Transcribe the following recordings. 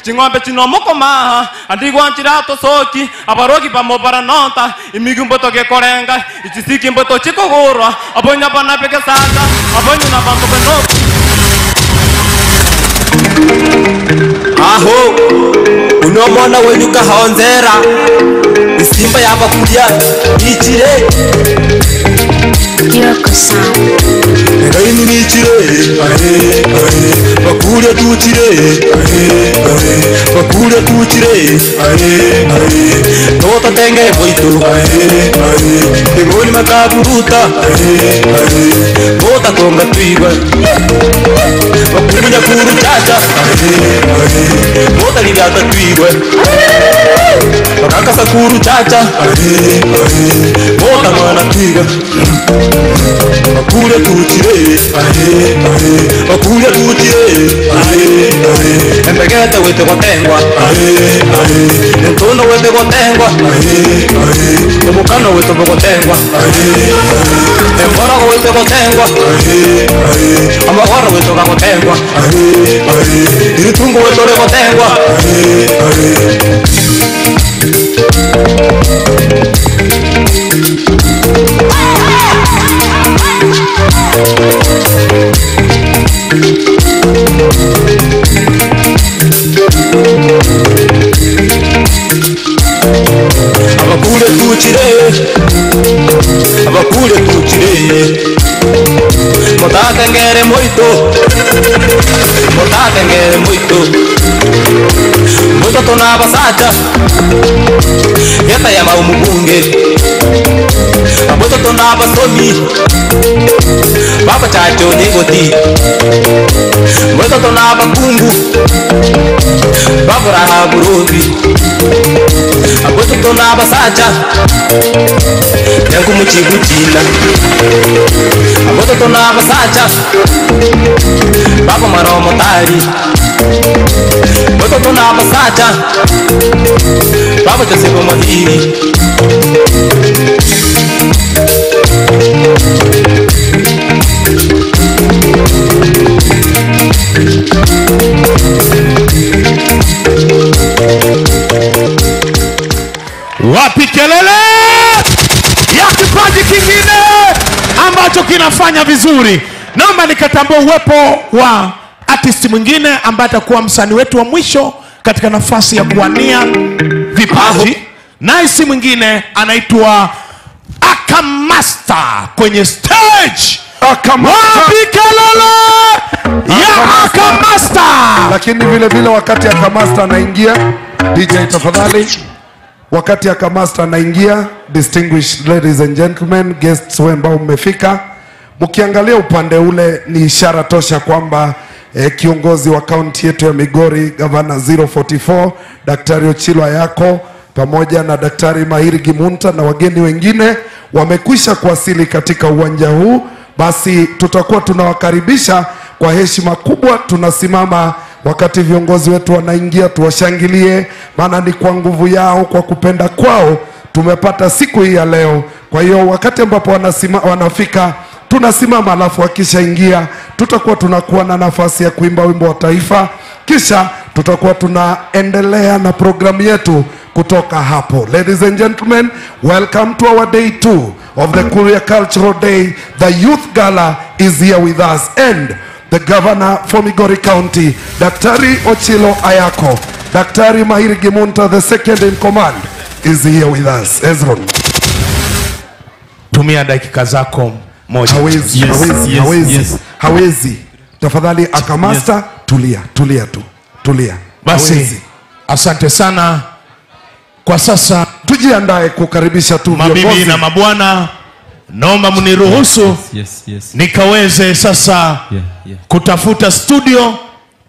Chingombe chinomokoma andigwanchira tosoki abarogi bamobaranonta imigumbo togekorenga ichisiki mboto chikogorwa abonya bana bekesanda abonya na bantu beno. Aho unomona wenyuka honzera isimba yabakulya ichire Ngaini nichire ahe ahe bakulya tuchire ahe ahe bakulya tuchire ahe ahe tota tenge boitu ahe ahe tegoni makaburuta ahe ahe tota konga tuiba bakulya kuru chacha ahe ahe tota libyata tuiba bakakasa kuru chacha ahe ahe tota mwana tuiba bakulya tuchire ahe ahe bakulya tuchire ahe ahe embegete wete gotengwa ahe ahe entondo wete gotengwa ahe ahe omukano wete gotengwa ahe ahe emborogo wete gotengwa ahe ahe amagoro wete gotengwa ahe ahe iritungo wete gotengwa ahe ahe. Abakule tuchire, abakule tuchire, motatengere moito, motatengere moito, moito tonabasacha, yeta ya maumubunge, moito tonabasomi, baba chacho nigoti, moito tonabakungu, baburaha burubi. Aboto tonabasacha yankumuchiguchina aboto tonabasacha baba maromotari aboto tonabasacha baba Joseph Mahiri. Wapi kelele ya kipaji kingine ambacho kinafanya vizuri? Naomba nikatambua uwepo wa artist mwingine ambaye atakuwa msanii wetu wa mwisho katika nafasi ya kuwania vipaji. Naye si mwingine, anaitwa Akamasta kwenye stage. Akamasta. Wapi kelele ya Akamasta? Lakini vile vile wakati Akamasta anaingia, DJ tafadhali. Wakati Akamasta anaingia, distinguished ladies and gentlemen, guests ambao mmefika, mkiangalia upande ule ni ishara tosha kwamba kiongozi wa kaunti yetu ya Migori, Governor 044, Daktari Ochilo Ayako pamoja na Daktari Mahiri Gimunta na wageni wengine wamekwisha kuwasili katika uwanja huu. Basi tutakuwa tunawakaribisha kwa heshima kubwa. Tunasimama wakati viongozi wetu wanaingia, tuwashangilie, maana ni kwa nguvu yao, kwa kupenda kwao tumepata siku hii ya leo. Kwa hiyo wakati ambapo wanafika tunasimama, alafu wakishaingia tutakuwa tunakuwa na nafasi ya kuimba wimbo wa taifa, kisha tutakuwa tunaendelea na programu yetu kutoka hapo. Ladies and gentlemen, welcome to our day 2 of the Kuria Cultural Day. The Youth Gala is here with us, and the Governor for Migori County, Daktari Ochilo Ayako, Daktari Mahiri Gimunta, the second in command, is here with us. Ezron, tumia dakika zako moja. Hawezi, Yes, hawezi, yes, hawezi, yes. Hawezi. Tafadhali Akamasta, Yes. Tulia, tulia tu, tulia. Basi, hawezi. Asante sana. Kwa sasa tujiandae kukaribisha tu viongozi. Mabibi na mabwana, naomba mniruhusu Yes. nikaweze sasa Yeah. kutafuta studio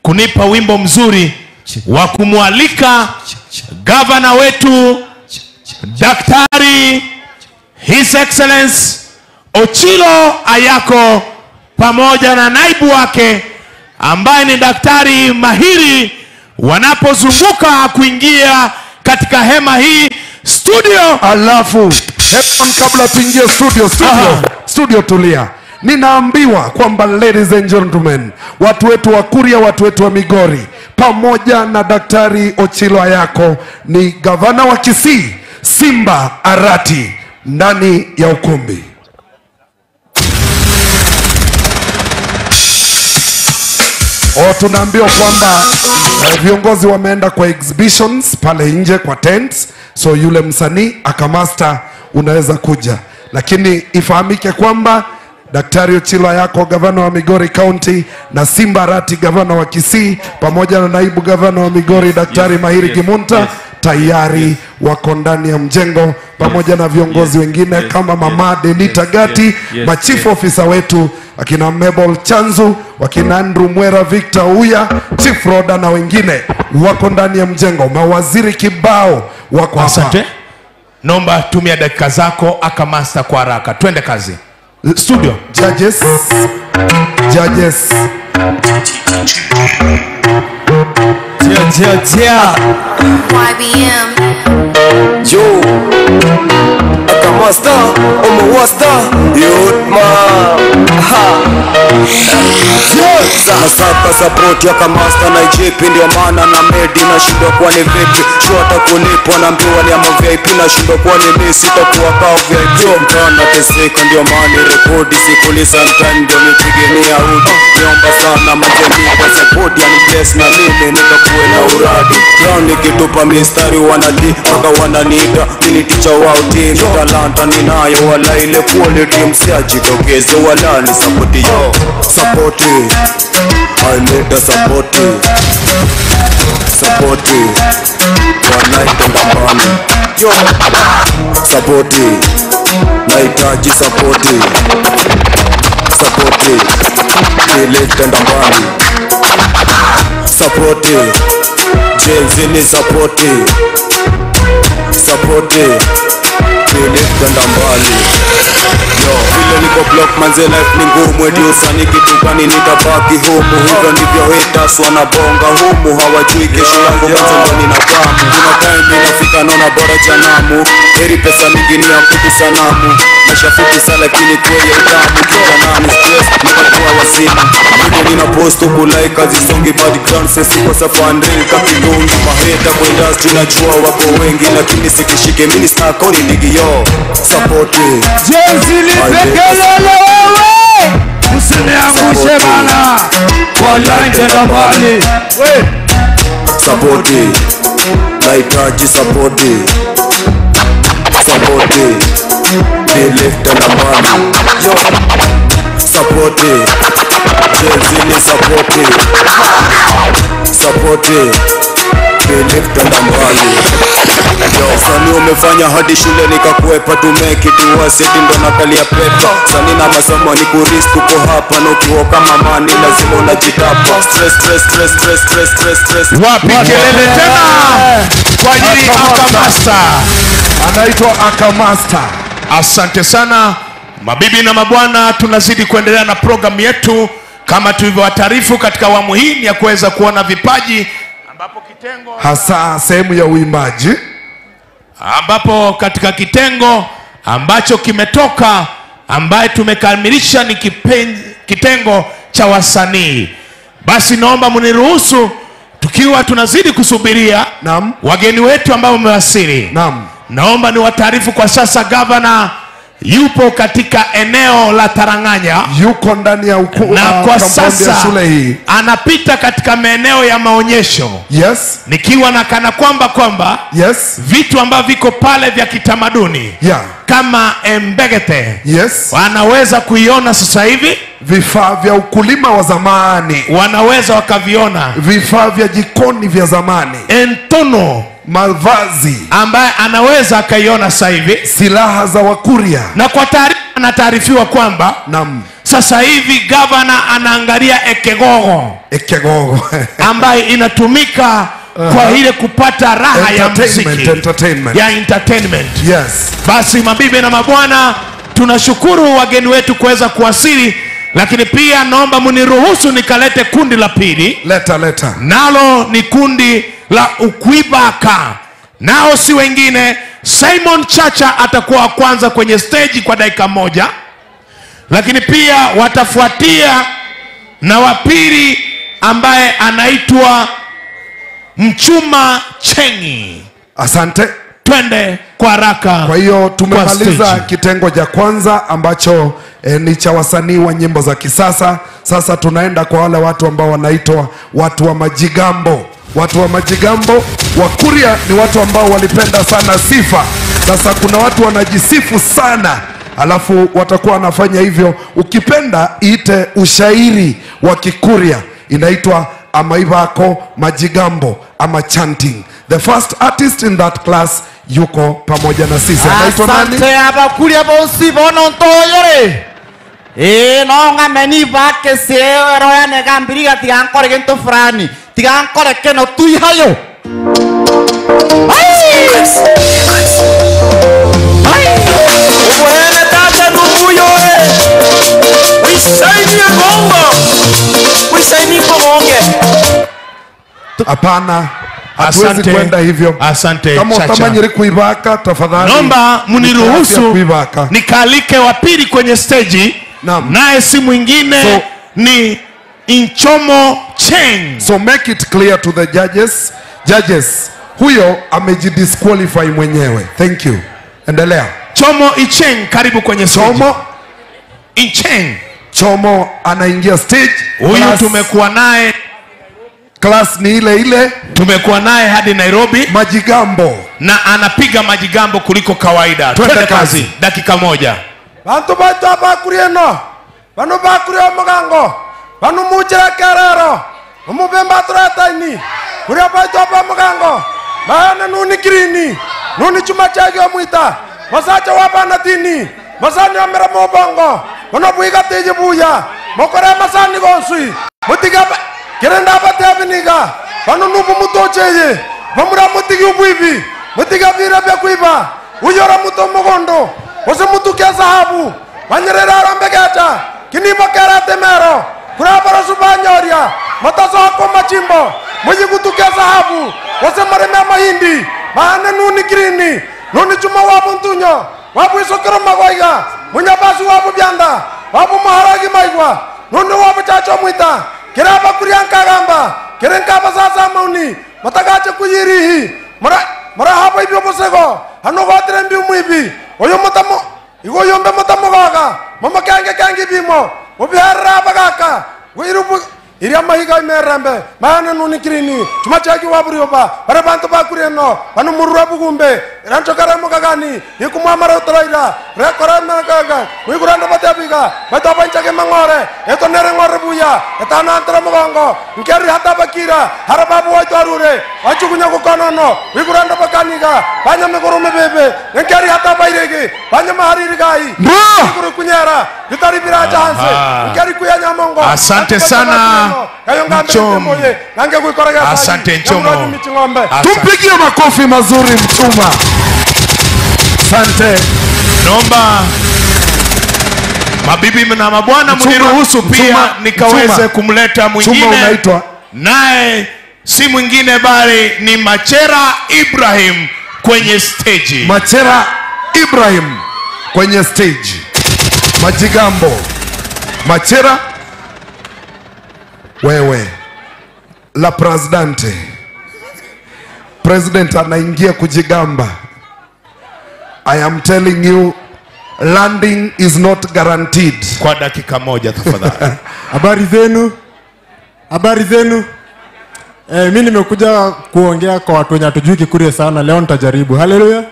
kunipa wimbo mzuri wa kumwalika gavana wetu Daktari His Excellency Ochilo Ayako pamoja na naibu wake ambaye ni Daktari Mahiri, wanapozunguka kuingia katika hema hii studio. Alafu kabla tuingie studio, tulia. Ninaambiwa kwamba ladies and gentlemen, watu wetu wa Kuria, watu wetu wa Migori, pamoja na Daktari Ochilo Ayako ni gavana wa Kisii Simba Arati ndani ya ukumbi. Tunaambiwa kwamba viongozi wameenda kwa exhibitions pale nje kwa tents, so yule msanii Akamasta unaweza kuja. Lakini ifahamike kwamba Daktari Ochilo Ayako gavana wa Migori County na Simba Arati gavana wa Kisii pamoja na naibu gavana wa Migori Daktari Mahiri Gimunta tayari wako ndani ya mjengo pamoja na viongozi wengine kama Mama Denita Gati, machief officer wetu akina Mebol Chanzu, wakina Andrew Mwera, Victor Uya, Chief Roda na wengine wako ndani ya mjengo. Mawaziri kibao wako hapa. Asante. Naomba tumia dakika zako Akamasta kwa haraka. Twende kazi. Studio. Judges. Judges. YBM. Yo, Akamasta, Omowasta, Youth man. Ha. Nasaka support ya Akamasta na IGP, ndio maana na medi na shindwa kwa ni vipi. Shwata kulipwa na mbiwa ni ama VIP na shindwa kwa ni mimi sitakuwa kwa VIP. Mtana teseka ndio maana rekodi sikulisa mtani ndio nipige ni audio. Niomba sana majeni kwa support ya ni bless na mimi nitakuwa na uradi. Ground nikitupa mistari wanadi mpaka wananiita mimi teacher wao team. Talanta ninayo wala ile quality msiajitokeze wala ni support yo. Support I need the support. Support wanaitenda mbali. Yo support nahitaji support. Support nilitenda mbali. Support James ni support. Support nilitenda mbali. Yo, vile niko block manze life ni ngumu, eti usani kitu gani nitabaki humu. Hivyo ndivyo haters wanabonga humu, hawajui kesho yangu manze ndo ninadamu. Kuna time inafika naona bora janamu, heri pesa mingi ni ya kutu sanamu. Maisha fupi sana lakini kweli utamu, kijana ni stress nitakuwa wazimu. Mimi nina post huku like kazi songi background sisi kwa safari kakidungi. Maheta kwa industry najua wako wengi lakini sikishike mimi star koni digi yo. Support Jezi lipekelele wewe, usiniangushe bana, wala mbali. Support nahitaji support. Support nilifta na mbali. Yo support Jezi ni support. Support nilifta na mbali. Sani umefanya hadi shule nikakwepa, tumekituwa seti ndo nakalia pepa. Sani na masomo ni kurisk uko hapa na ukiwa kama mani lazima unajitapa. Stress stress stress stress stress stress stress. Wapi kelele tena kwa ajili Akamasta. Anaitwa Akamasta. Asante sana mabibi na mabwana, tunazidi kuendelea na programu yetu kama tulivyowataarifu katika awamu hii ni ya kuweza kuona vipaji ambapo kitengo hasa sehemu ya uimbaji, ambapo katika kitengo ambacho kimetoka ambaye tumekamilisha ni kitengo cha wasanii. Basi naomba mniruhusu tukiwa tunazidi kusubiria naam, wageni wetu ambao wamewasili. Naam. Naomba niwataarifu kwa sasa gavana yupo katika eneo la Taranganya, yuko ndani ya na kwa sasa shule hii anapita katika maeneo ya maonyesho. Yes. Nikiwa na kana kwamba yes, vitu ambavyo viko pale vya kitamaduni, yeah, kama embegete, yes, wanaweza kuiona sasa hivi. Vifaa vya ukulima wa zamani wanaweza wakaviona, vifaa vya jikoni vya zamani, entono, mavazi ambaye anaweza akaiona sasa hivi, silaha za Wakuria. Na kwa taarifa anataarifiwa kwamba naam, sasa hivi gavana anaangalia ekegogo, ekegogo ambaye inatumika kwa ile kupata raha ya muziki, entertainment, ya entertainment. Yes. Basi mabibi na mabwana, tunashukuru wageni wetu kuweza kuwasili, lakini pia naomba mniruhusu nikalete kundi la pili. Leta leta. Nalo ni kundi la Ukuibaka. Nao si wengine, Simon Chacha atakuwa wa kwanza kwenye stage kwa dakika moja. Lakini pia watafuatia na wa pili ambaye anaitwa Mchuma Chengi. Asante. Twende kwa haraka. Kwa hiyo tumemaliza kitengo cha kwanza ambacho ni cha wasanii wa nyimbo za kisasa. Sasa tunaenda kwa wale watu ambao wanaitwa watu wa majigambo. Watu wa majigambo Wakuria ni watu ambao walipenda sana sifa. Sasa kuna watu wanajisifu sana, alafu watakuwa wanafanya hivyo. Ukipenda iite ushairi wa Kikuria, inaitwa amaivako majigambo ama chanting. The first artist in that class yuko pamoja na sisi. Anaitwa nani? Asante abakuria bonsi bono ntoyore. No ngameni bake sero ya negambiriga tigankore gento frani. Tigankore keno tuihayo. Ubwene tata nubuyo wisaini bongo. Wisaini bongo. Hapana. Hatuwezi kwenda hivyo. Asante. Kama utamanyiri kuibaka tafadhali. Naomba mniruhusu nikalike wa pili kwenye stage. Naye si mwingine ni Nchomo Cheng. So make it clear to the judges. Judges, huyo amejidisqualify mwenyewe. Thank you. Endelea. Chomo Icheng, karibu kwenye stage. Chomo Icheng. Chomo anaingia stage. Huyu tumekuwa naye class ni ile ile. Tumekuwa naye hadi Nairobi. Majigambo. Na anapiga majigambo kuliko kawaida. Twende kazi. Dakika moja. Bantu batu abakurieno. Banu bakurio mugango. Banu mujira kerero. Umubemba turataini. Kuria batu abamugango. Maana nuni kirini. Nuni chuma chagi omuita. Masacha wabana tini. Masani omera mubongo. Bono buiga teje buya. Mokore masani gonsui. Mutiga kerenda abatabiniga. Banu nubu mutocheye. Bamura mutigi ubwibi. Mutiga vira bya kuiba. Uyora muto mugondo. Ose mutukia sahabu. Banyerera arambegeta. Kinimo kerate mero. Kurabara subanyoria. Mataso hako machimbo. Mujigutukia sahabu. Ose mareme mahindi. Maana nuni kirini. Nuni chuma wabu ntunyo. Wabu isokero magoiga. Munyabasu wabu byanda. Wabu maharagi maigwa. Nuni wabu chacho mwita. Kiraba kurianka gamba. Kirenka basasa mauni. Matagache kuyirihi. Mara hapa ibyo bosego. Hano gotere mbi mwibi. Oyo mutamo. Igo yombe mutamogaga. Mama kange kange bimo. Obiharra bagaka. Wirubu iria mahiga imerembe. Maana nuni kirini. Chuma chaki waburioba. Bare bantu bakurieno. Banu murura bugumbe. Rancho karamo kagani. Ikumwa utaraira. Rekora makaga. Wiguranda batabiga. Batabanchake mangore. Eto nere ngore buya. Etana antara mugongo. Nkeri hata bakira. Harababu waitarure. Wachukunya kukonono. Wiguranda bakaniga. Banya migurume bebe. Nkeri hata bairegi. Banya maharirigai. Wiguru kunyera. Vitari biraja hanse. Nkeri kuyanya mongo. Asante sana. Mchomo. Asante Nchomo. Tumpigie makofi mazuri Mchuma. Asante. Naomba mabibi na mabwana mniruhusu pia nikaweze kumleta mwingine. Naye si mwingine bali ni Machera Ibrahim kwenye stage. Machera Ibrahim kwenye stage. Majigambo. Machera wewe la presidente. President anaingia kujigamba. I am telling you, landing is not guaranteed. Kwa dakika moja tafadhali. Habari zenu. Habari zenu. Mimi nimekuja kuongea kwa watu wenye hatujui Kikuria sana. Leo nitajaribu. Haleluya.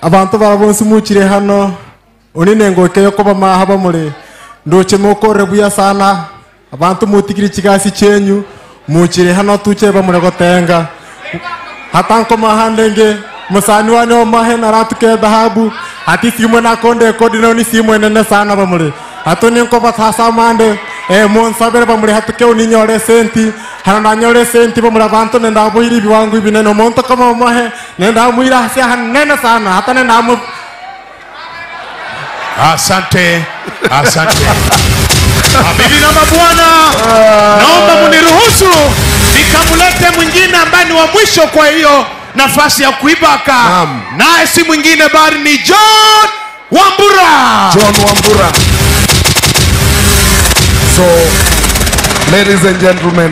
Abantu barabonse muchire hano. Onine ngokeyo koba mahaba mule. Ndoche mokore buya sana. Abantu mutikiri chigasi chenyu. Muchire hano tuche ba mule gotenga. Hatanko mahandenge musani wane omahe naratuke dhahabu. Hati simwe na konde kodi na ni simwe nene sana ba mule. Hatoni nko batasa mande monsabere ba mule hatuke uninyore senti. Hano na nyore senti ba mule abantu nenda buhiri biwangu ibinene monto kama omahe nenda muira hasia hanene sana. Hata nenda mu. Asante, asante. Mabibi na mabwana, naomba mniruhusu nikamlete mwingine ambaye ni wa mwisho kwa hiyo nafasi ya kuibaka. Naye si mwingine bali ni John Wambura. John Wambura. So Ladies and gentlemen,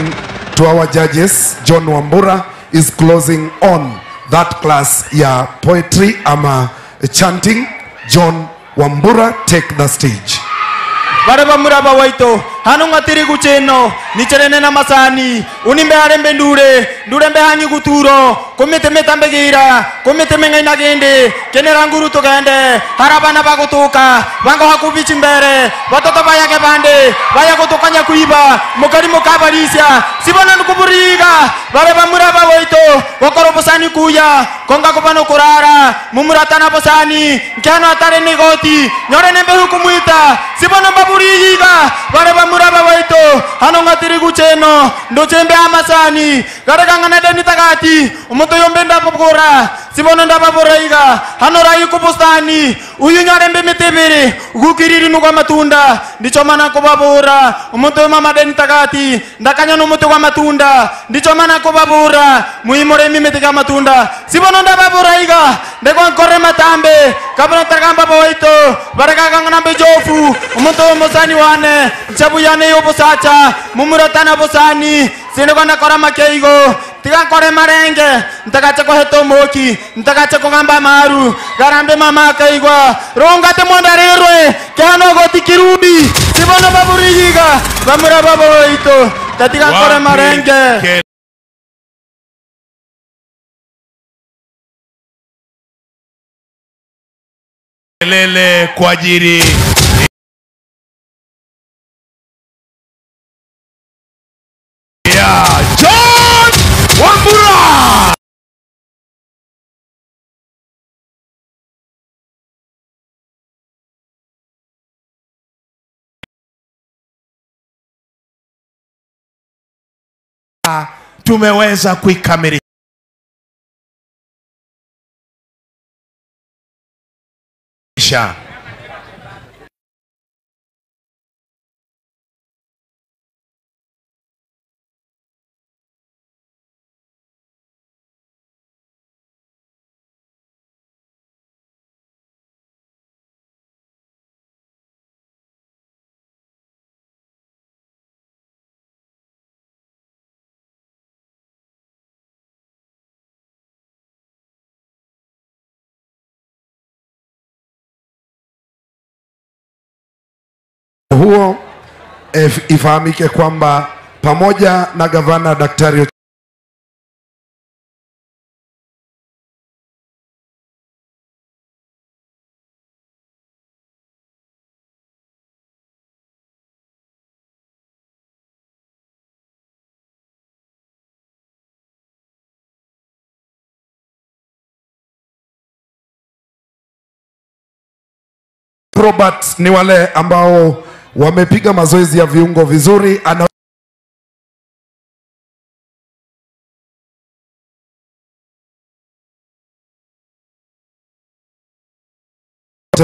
to our judges, John Wambura is closing on that class ya poetry ama chanting. John Wambura, take the stage. Bare bamura bawaito hano ngatiri gucheno nicherene na masani unimbe arembe ndure ndurembe hanyi guturo komete metambegira komete mengaina gende kenera nguru tugende harabana bagutuka bango hakubichi mbere watoto bayake bande baya gutukanya kuiba mukari mukabarisia sibona nukuburiga bare bamura bawaito gokoro busani kuya konga kubano kurara mumuratana busani nkano atare nigoti nyore nembe hukumwita sibona mbaburiga bare bamura bawaito hano ngatiri gucheno ndochembe amasani garekangana deni takati umuntu yombe ndapokora sibono ndababoraiga hano rayi kubustani uyu nyarembe mitebere gukiriri nuko matunda ndichomana kubabura umuntu mama deni takati ndakanya numutu kwa matunda ndichomana kubabura muimore mimeteka matunda sibono ndababoraiga ndeko nkore matambe kabona takamba bawaito barekangana mbejofu umuntu musani wane nchabuyane yobusacha mumuratana busani sinekona kora makeigo tiga kore marenge ntakache ko moki ntakache ko gamba maru garambe mama kaigwa rongate mondarirwe kyano goti kirubi sibono baburiyiga bamura baboito tatiga kore marenge. Kelele kwa ajili ya John Wambura. Tumeweza kuikamilisha. Huo ifahamike kwamba pamoja na gavana Daktari Robert ni wale ambao wamepiga mazoezi ya viungo vizuri. Ana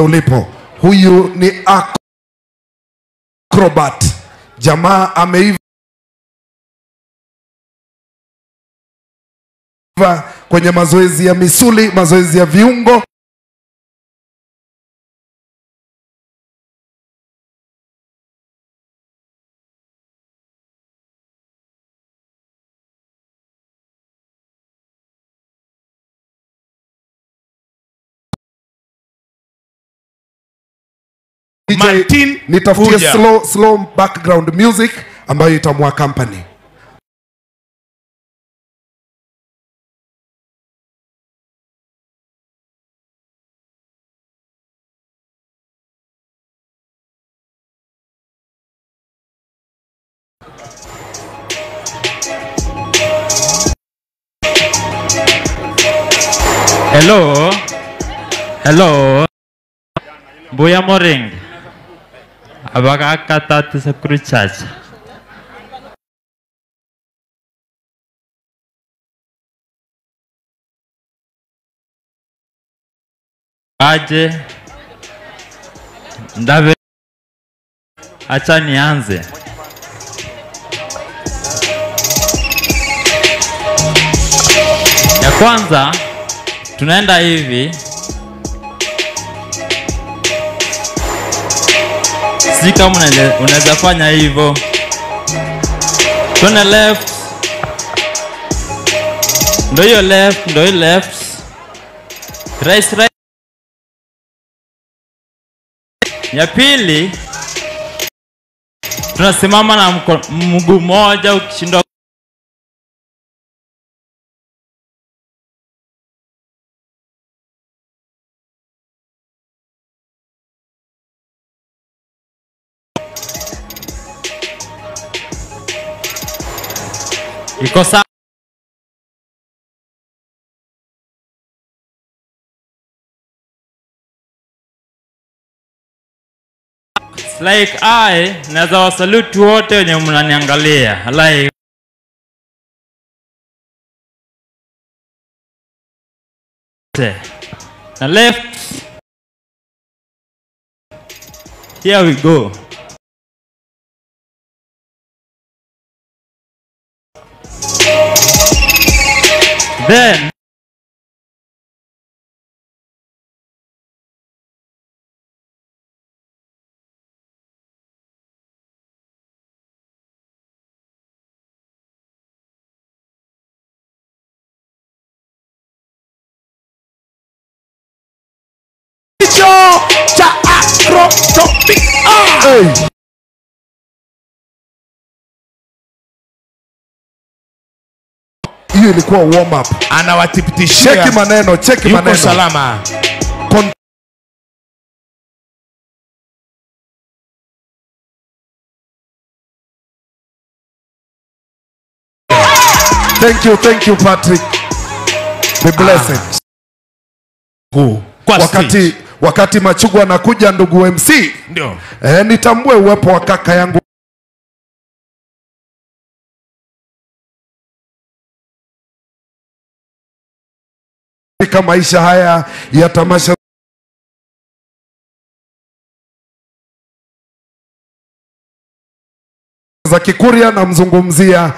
ulipo, huyu ni acrobat, jamaa ameiva kwenye mazoezi ya misuli, mazoezi ya viungo. Martin, nitafutie slow background music ambayo itamwa company. Hello. Hello. Buya moring. Abakakata tisakruchacha. Aje ndave, acha nianze. Ya kwanza tunaenda hivi. Si kama unaweza fanya hivyo. Tuende left. Ndo hiyo left, ndo hiyo left. Right, right. Ya pili tunasimama na mguu mmoja, ukishindwa iko sawa. Like I naweza wasalute wote wenye mnaniangalia. Like na left. Here we go. Then cha Afrotopic. Hey. Hiyo ilikuwa warm up. Anawatipitishia. Cheki maneno, cheki maneno. Yuko salama. Thank you Patrick. Be blessed. Wakati Machugu anakuja, ndugu MC. Ndio. Nitambue uwepo wa kaka yangu katika maisha haya ya tamasha za Kikuria, na mzungumzia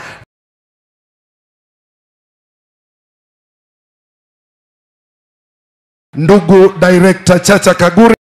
ndugu director Chacha Kaguri.